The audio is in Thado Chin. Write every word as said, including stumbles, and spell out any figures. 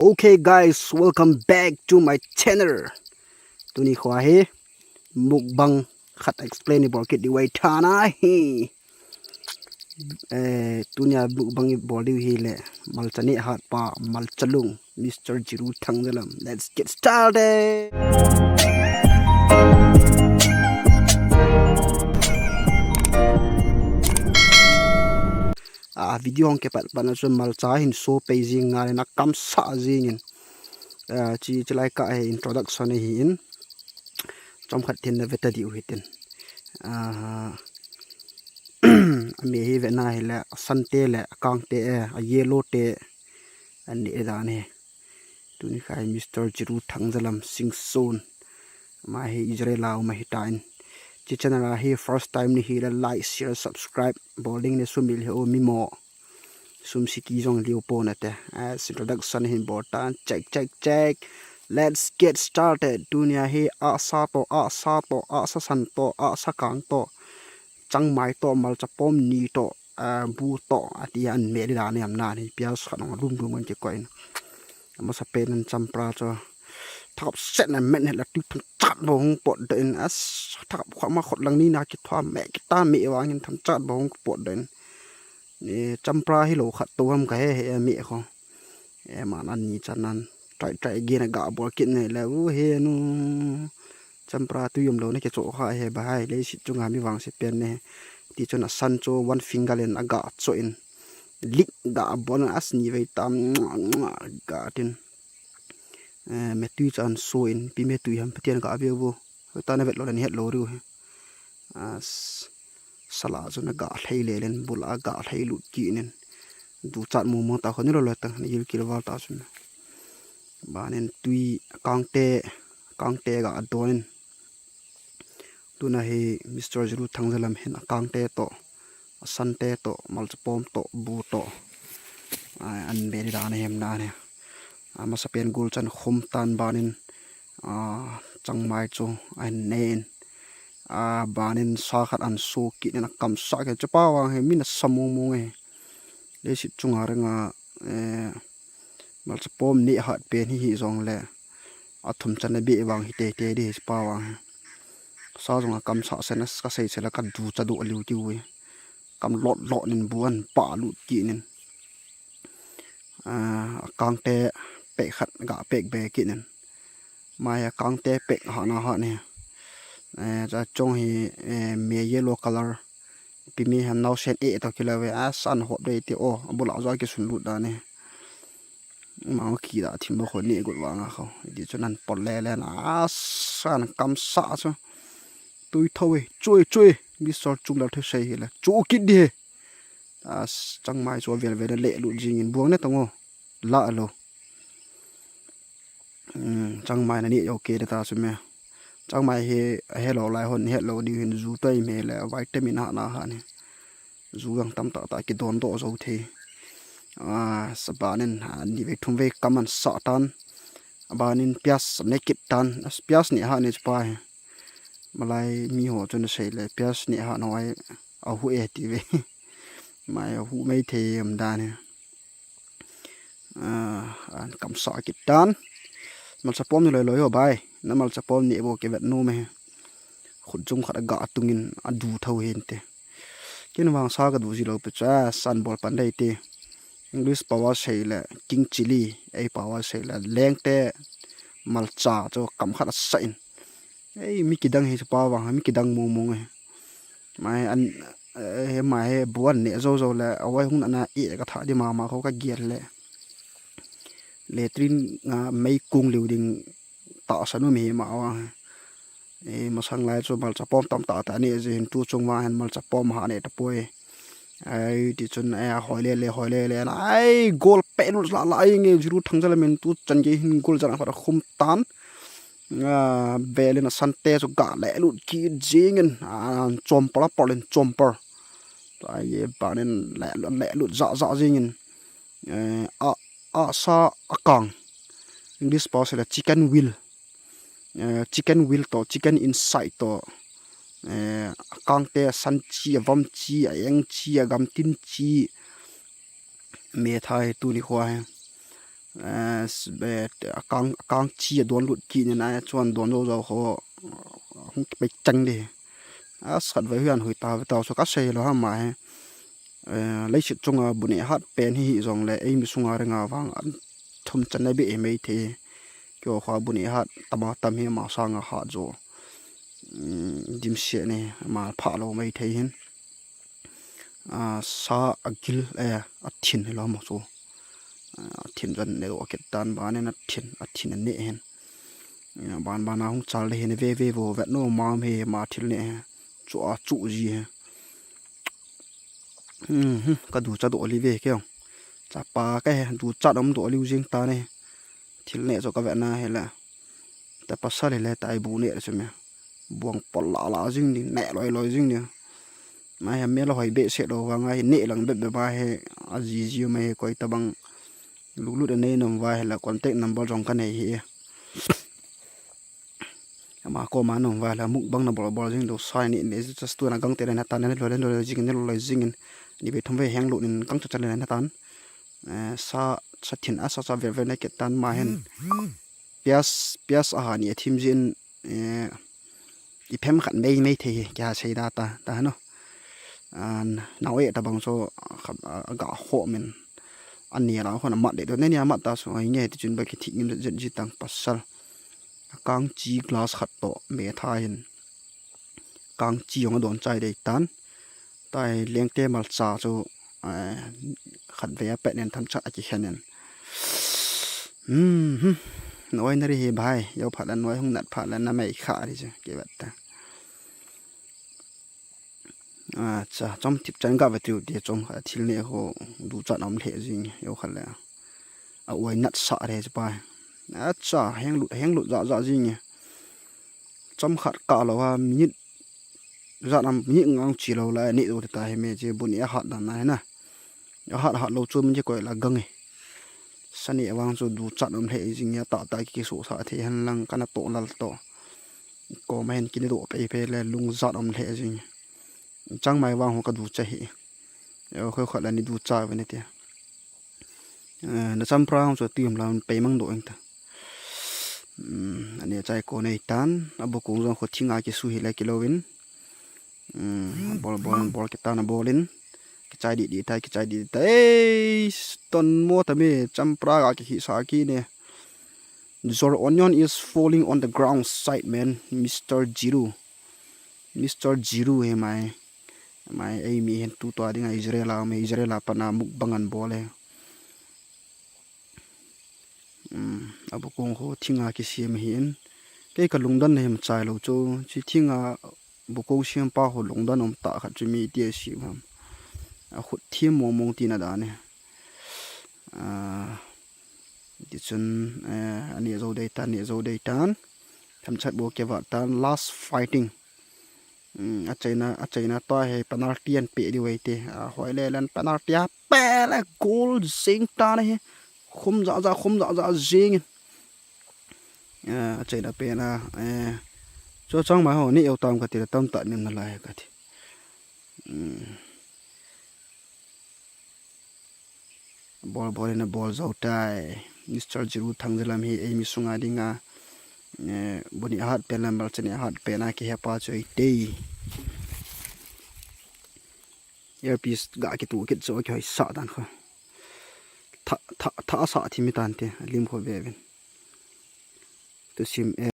Okay guys, welcome back to my channel. Tuni kho hi mukbang khat explain ni bol kit diu ahi thana hi. Eh, tunia mukbang i bol diu hi le malcha neh hat pa, malcha lung, Mister Jiru Thangjalam. Let's get started. A video hong kipat pat na chun malcha hin so pei jing ngal in a kam sa jing in. Ah, chi, chi lai ka he introduction hi in. Chomkhat thin na veta diu hitin. Ah, a me hi vena hi le a san te le a kang te, eh, a yellow te an ni e dan hi. Tuni kha hi Mister Jiru Thangjalam Singson. Ama hi Israel a um ahi tan. Chi channel a hi first time ni hi le like, share, subscribe bol ding ni sumil hi o mi mo. Sum siki jong liu pon ate. As introduction hin bol tan. Check, check, check. Let's get started. Tunia hi a sa to, a sa to, a sa san to, a sa kang to. Changmai to, malcha pom ni to, ah, bu to, ati an me di dan em na ni. Pias khat ong lum lum an kikoi in. Amasa pen an champra cho. Thakap set na men het la tu thang chat bo hung pot da in as thakap kho ma khot lang ni na ki thua me ki ta me wang in thang chat bo hung pot da in. Ni champra hi lo khat to ham ka he he me kho. E man an ni chan an. Try try again a ga bol kit ne le u he nu. Champra tu yom lo ne ke cho kha he ba hai le si chunga mi vang se pen ne. Ti chun a san cho one finger len a ga cho in. Lik ga bol as ni vei tam ga tin. Eh, me tui chan so in, pi me tui ham, Pathian ka ve vo. Hoi ta na vet lo le, ni het lo riu hi. Ah, s-, sala chu na ga hlei le len, bul a ga hlei lut ki nen. Du chat mo mo ta kho ni lo le ta, ni gil kil val ta chu na. Ba nen tui kang te, kang te ga don in. Tuna hi Mister Jiru Thangjalam hin a kang te to, a san te to, malcha pom to, bu to. Ai, an be di dan hem dan he. A masa pen gul chan khum tan banin, a, changmai chu an nen. A, banin sa khat an su kit nen a kam sa ke chu pa wang he min a sa mong mong e. Leiset chunga renga, eh, malcha pom ni hat pen hi hi jong le. A thum chan a be vang hi te te di hi pa wang he. Sa jong a kam sa sen a ka sei sela ka du cha do liu ti ui. Kam lot lot nin bu an pa lut ki nin. Ah, a kang te pek khat ga pek be ki nin. Mai a kang te pek ha na ha ni. Eh, cha chong hi, eh, me yellow color. Pi mi ham nau sen e to kila ve a san hop dei ti o. A bula jo ki sun lut da ni. Ma ki da thim bo kho ni gut wa nga kho. Di chu nan pol le le na a san kam sa chu. Tui tho e, chui chui. Mi sol chung dal the sei hi le. Chu kit di he. As changmai chu vel vel le lut jing in buang ne tong o. La lo. Hmm, changmai na ni okay de ta chu me. Changmai hi a he lo lai hon he lo ni hin ju toi me le vitamin ha na ha ni. Ju yang tam ta ta ki don do zo the. Ah, sa banin ha ni ve thum ve kaman sa tan. Banin pias ne kit tan. As pias ni ha ni pa he. Malai mi ho chu na sei le pias ni ha no ai a hu e ti ve. Mai a hu mai the am dan he. Ah, an kam sa kit tan. Malcha pom ni loi loi ho bai. Na malcha pom ni bo ke vet nu me. Khut jum khat a ga tung in a du tho hin te. Kin vang sa ka du ji lo pe cha san bol pan dei te. English power sei le king chili, ei power sei le leng te malcha cho kam khat a sa in. Ei mi kidang hi pa vang mi kidang mong mong e. Mai an, eh, mai he bu an ne zo zo le, a wai hung na na e ka tha di ma ma kho ka giat le. Le trin nga mei kung liu ding ta sa nu mi ma wa. Eh, masang lai chu malcha pom tam ta ta ne je hin tu chung wa han malcha pom ha ne ta poi. Ai, ti chun, eh, hoi le le, hoi le le, na, ai, gol pe lu la la, ai, nge, Jiru Thangjalam in tu chan ge hin gol jan a khum tan. Ah, belin a san te chu ga le lut ki jing in, ah, chomper a polin chomper. Ai, ye banin le, le lut ja ja jing in. Eh, a, a sa a kang. English pa se le chicken wheel. Eh, chicken wheel to, chicken inside to. Eh, a kang te a san chi, a vam chi, a eng chi, a gam tin chi. Me tha hi tu ni khua he. Eh, s-, eh, akang, akang chi adon lut kit nin a, chuan don jou jou ho, hung kipai chang di. A, sat vai hian hui ta ve ta, so ka sei lo ha ma he. Eh, leiset chunga bu neh hat pen hi hi jong le, ei mi sunga renga vang an thum chan na be e mai thei. Kio kha bu neh hat tama tam hi ma sanga hat jo. Mm, dim se ni, ma pha lo mai thei hin. A, sa a gil, eh, a thin hi lo mo chu. A, a thin jan ne lo kit tan ba ne na thin, a thin ne hin. A, ban ban a hung chal le hin ve ve vo vet no ma me ma thil ne he. Chu a chu ji he. Mhm, ka du cha do li ve ke. Cha pa ka he, du cha dom do li u jing ta ne. Thil ne chu ka ve na he la. Ta pasal le ta ai bu ne chu me. Buang pol la la jing ni, ne loi loi jing ni. Ma he me lo hoi be se lo wa ngai ne lang be be ma he a ji ji ma he koi ta bang. Lu lu de nei nom wa he la contact number jong ka nei hi. Ama ko ma nom wa la mukbang na bol bol jing do sai ni ne just tu na gang te le na ta ne lo le lo jing ne lo jing ni be thum ve heng lu nin kang cha cha le na tan. Eh, sa, sa thin a sa sa ver ver na ke tan ma hen. Pias, pias a ha ni a thim jin, eh, i phem khat mei mei thei hi, kei ha sei da ta, ta no. An, nau e ta bang so, khat, a, a ga ho min. An ni la ho na mat de do, ne ni a mat ta so, ai nge ti chun ba ki thi ngim jet ji tang pasal. Kang chi glass khat to, me tha hin. Kang chi jong a don chai dei tan. Tai lengte malcha chu, eh, khat ve a pet nen tham cha a ki khen nen. Hmm, hmm. Noi na ri hi bhai, yo phat la noi hung nat phat la na mai kha ri chu, ki vet ta. Acha, chom tip chan ga ve tiu ti chom kha thil ne ho du chan om lhe jing, yo kha le. A uai nat sa re chu pai. Acha, heng lut, heng lut ja ja jing e. Chom khat ka lo ha, minute zat am, minute ngang chi lo la, ni u ta hi me chi bu ni a hat dan na he na. A hat hat lo chu min chi koi la gang e. Sa ni awang chu du chan om lhe jing ya ta ta ki su sa the han lang kana to lal to. Ko ma hen ki ni do pe pe le lung zat om lhe jing. Chang mai wang ho ka du cha hi. Yo khoi khat la ni du cha ve ni te. Eh, na champra chu ti um la pe mang do eng ta. Hmm, ani chai ko nei tan, a bu kung jong kho thinga ki su hi le ki lo in. Hmm, bol bol bol ki tan a bol in. Ki chai di di tai, ki chai di di tai. Ei, ton mo ta me champra ga ki hi sa ki ne. Your onion is falling on the ground side, man, Mister Jiru. Mister Jiru he mai. Mai ei mi hen tu to ding a Israel a, mai Israel a pana mukbang an bol e. Um, a bu kung ho thinga ki siam hi in. Kei ka lungdon na hem chai lo chu, chi thinga bu kung siam pa ho lungdon om ta khat chu mi ti a siam ham. A khut thiam mong mong ti na dan e. Ah, ti chun, eh, ani zo dei tan, ani zo dei tan. Tham chat bo ke va tan, last fighting. Hmm, a China, a China to he penalty an pe di wei te. A hoi le lan penalty a pe le goal jing ta na he. Khum ja ja, khum ja ja jing in. Eh, a China pe na, eh, cho chang ma ho ni eu tam ka ti tam ta nim na lai ka ti. Hmm. Bol bol in a bol zo tai. Mister Jiru Thangjalam hi ei mi sunga dinga, eh, bu ni hat pen lam bal chani hat pen a ki hepa chu ei tei. Earpiece ga ki tu kit chu ki hoi sa dan kho. Tha, tha, tha sa thi mi tan te, lim kho ve vin. Tu sim, eh,